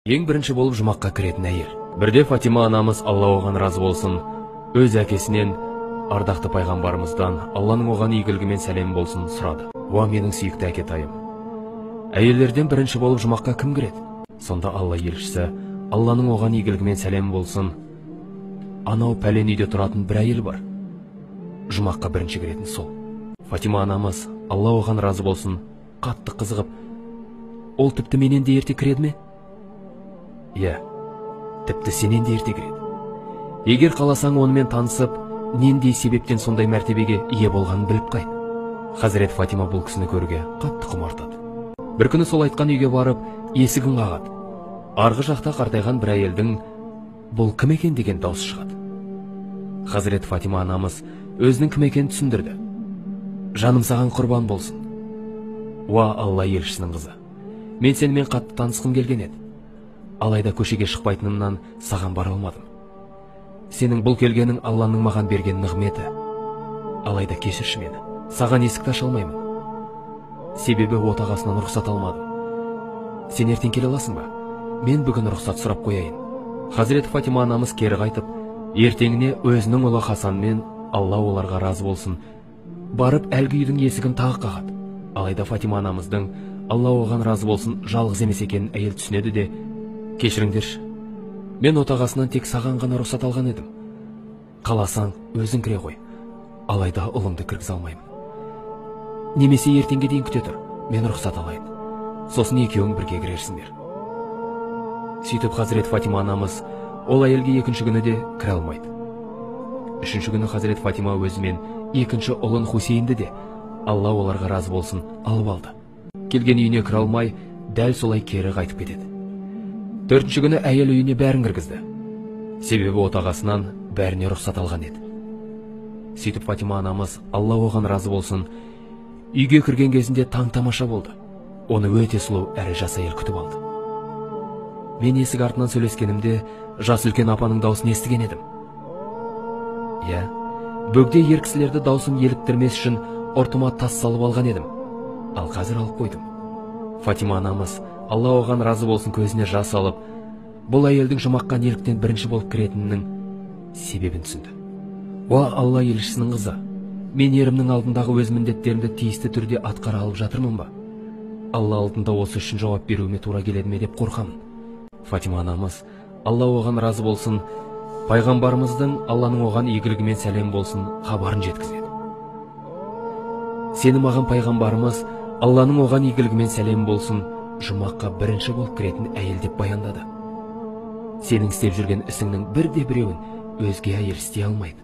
Ең бірінші болып жұмаққа кіретін әйел. Бірде Фатима анамыз, Алла оған разы болсын, өз әкесінен, ардақты пайғамбарымыздан, Алланың оған игілігі мен сәлемі болсын, сұрады. Уа менің сүйікті әкетайым, әйелдерден бірінші болып жұмаққа кім кіреді? Сонда Алла елшісі, Алланың оған игілігі мен сәлемі болсын, анау пәлен үйде тұратын бір әйел бар, жұмаққа бірінші кіретін сол. Фатима анамыз, Алла оған разы болсын, қатты қызығып, ол тіпті менен де ерте кіреді ме? Иә, тіпті сенен де ерте кіреді. Егер қаласаң, онымен танысып, нендей себептен сондай мәртебеге ие болғанын біліп қайт. Хазірет Фатима бұл кісіні көруге қатты құмартады. Бір күні сол айтқан үйге барып, есігін қағады. Арғы жақта қартайған бір әйелдің бұл кім екен деген даусы шығады. Хазірет Фатима анамыз өзінің кім екенін түсіндірді. Жаным саған құрбан болсын. Уа Алла елшісінің қызы, мен сенімен қатты танысқым келген еді. Алайда көшеге шықпайтынымнан саған бара алмадым. Сенің бұл келгенің Алланың маған берген нығметі. Алайда кешірші мені. Саған есікті аша алмаймын. Себебі отағасынан рұқсат алмадым. Сен ертең келе аласың ба? Мен бүгін рұқсат сұрап қояйын. Хазірет Фатима анамыз кері қайтып, ертеңіне өзінің ұлы Хасанмен, Алла оларға разы болсын, барып әлгі үйдің есігін тағы қағады. Алайда Фатима анамыздың, Алла оған разы болсын, жалғыз емес екенін әйел түсінеді де, кешіріңдерші, мен отағасынан тек саған ғана рұқсат алған едім. Қаласаң, өзің кіре қой. Алайда ұлымды кіргізе алмаймын. Немесе ертеңге дейін күте тұр, мен рұқсат алайын. Сосын екеуің бірге кірерсіңдер. Сөйтіп Хазірет Фатима анамыз ол әйелге екінші күні де кіре алмайды. Үшінші күні Хазірет Фатима өзімен екінші ұлын Хусейнді де, Алла оларға разы болсын, алып алды. Келген үйіне кіре алмай, дәл солай кері қайтып кетеді. Төртінші күні әйел үйіне бәрін кіргізді. Себебі отағасынан бәріне рұқсат алған еді. Сөйтіп Фатима анамыз, Алла оған разы болсын, үйге кірген кезінде таң тамаша болды. Оны өте сұлу әрі жас әйел күтіп алды. Мен есік артынан сөйлескенімде жас үлкен апаның даусын естіген едім. Иә, бөгде ер кісілерді даусым еліктірмес үшін ұртыма тас салып алған едім. Ал қазір алып қойдым. Фатима анамыз, Алла оған разы болсын, көзіне жас алып, бұл әйелдің жұмаққа неліктен бірінші болып кіретінінің себебін түсінді. Уа Алла елшісінің қызы, мен ерімнің алдындағы өз міндеттерімді тиісті түрде атқара алып жатырмын ба? Алла алдында осы үшін жауап беруіме тура келеді ме деп қорқамын. Фатима анамыз, Алла оған разы болсын, пайғамбарымыздың, Алланың оған игілігі мен сәлем болсын, хабарын жеткізеді. Сені маған пайғамбарымыз, Алланың оған игілігі мен сәлем болсын, жұмаққа бірінші болып кіретін әйел деп баяндады. Сенің істеп жүрген ісіңнің бірде біреуін өзге әйел істей алмайды.